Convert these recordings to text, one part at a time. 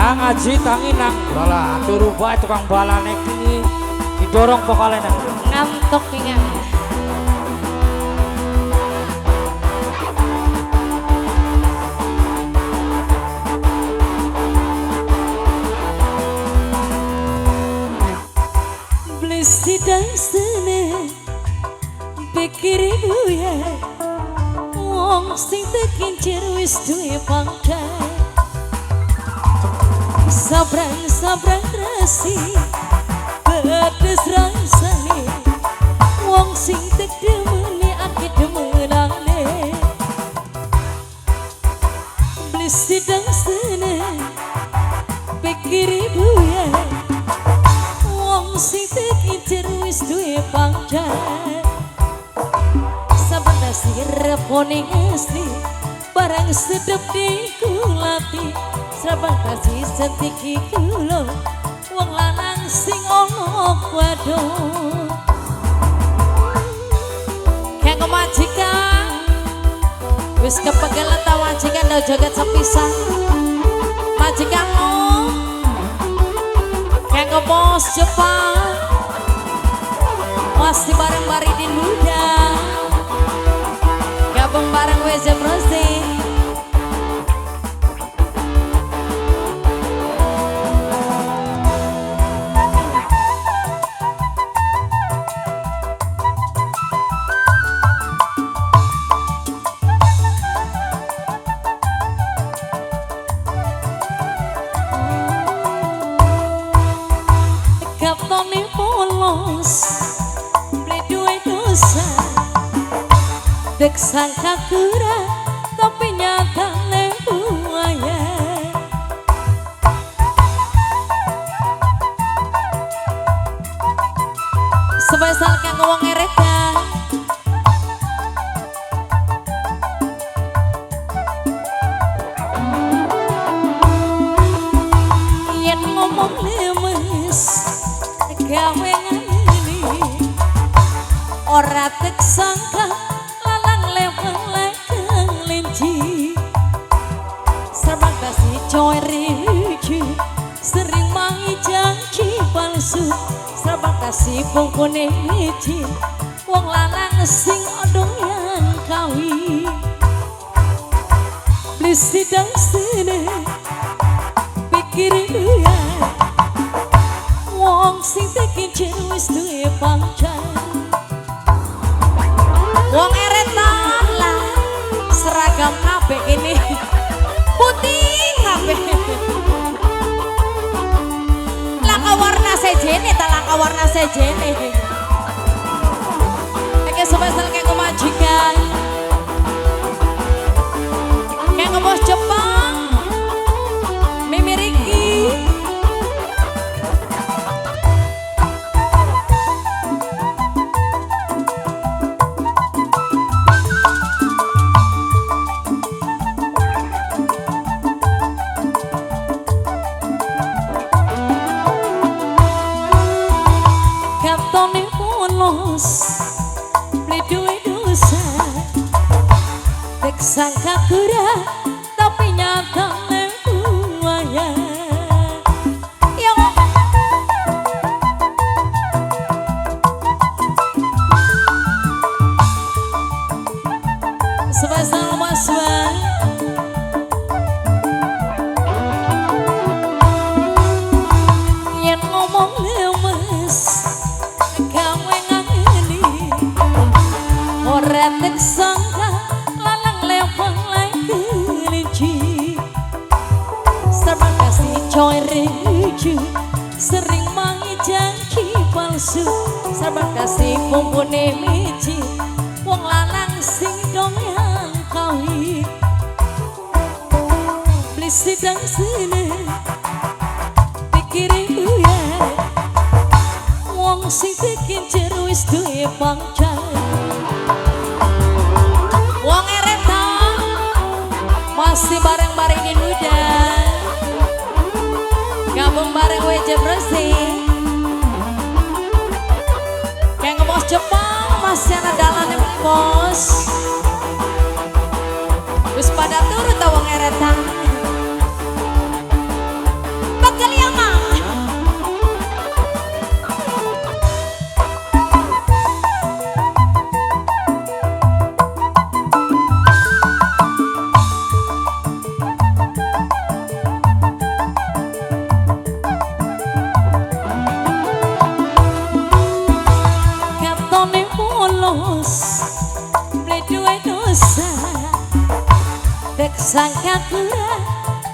Kang ngaji tangi nang bala turu bae tukang balane iki didorong pokoknya nang ngantuk ingat. Beli sidang sene pikir gue wong sing tekincir wis duwe pangkat. Sabrang-sabrang rasi pedes rasane wong sing tekdemene akeh demenane. Beli sidang sene pikir ibu ya wong sing tekincir wis duwe pangkat. Sabrang rasi repone asli barang sedep dikulati. Sabrang kasih sentiki kulo wong lanang sing ono wadon. Kanggo majikan wis kepegelen ta majikan do joget sepisan. Majikan lo kanggo bos Jepang masih bareng Baridin muda gabung bareng WJ Music. Katone polos beli duwe dosa dek sangka kura tapi nyatane buaya. Spesial kanggo wong eretan. Yen ngomong lemes gawe ngene ora tek sangka lanang leweng lekeng linci. Serba kasih coy sering mangi janji palsu. Serba kasih bungkune miji wong lanang sing odong yang kawi. Beli sidang sene pikir ya wong sing tekincir wis duwe pacar. Wong eretan lah seragam kabeh ini putih kabeh. Laka warna sejene ta laka warna sejene. Oke spesial kanggo majikan. Kanggo bos Jepang Mimi Riki. Katone polos beli duwe dosa dek sangka kura tapi nyatane buaya. Spesial Mas Wan. Yen ngomong lemes gawe ngangeni ora tek sangka lanang leweng kelinci. Serba kasih coy sering mangi janji palsu. Serba kasih bumbune miji wong lanang sing dong yang kawi. Beli sidang sene pikir ya wong sing tekincir wis duwe pacar. Wong eretan masih bareng Baridin muda gabung bareng WJ Music. Kanggo bos Jepang masih ana dalane bos. Wis pada turut ta wong eretan. kura-kura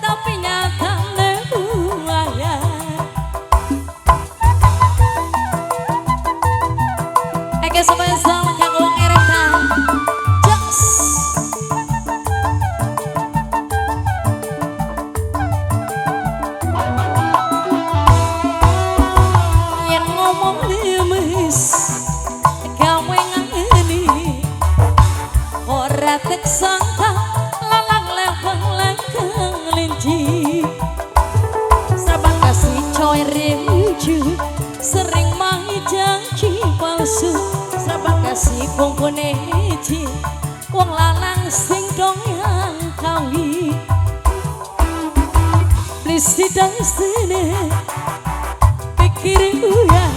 tapi nyatane buaya. Eke spesial kanggo wong Eropa. Jos. Yen ngomong lemes gawe ngangeni ora tek sangka lalang leweng lengkeng linci. Sabar kasih coy lucu sering mahi janji palsu. Sabar kasih bungkune hiji wong lanang sing doyan kawi. Please dan sene pikir uya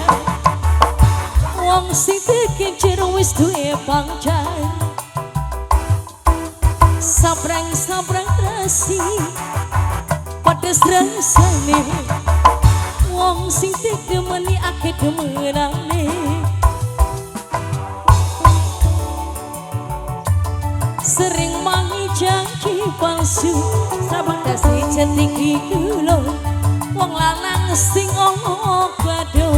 wong sing tekincir wis duwe pacar. Sabrang-sabrang rasi pedes rasane wong sing didemeni akeh demenane. Sering mahi janji palsu sabar dasi cetiki kula wong lanang sing ana badhe.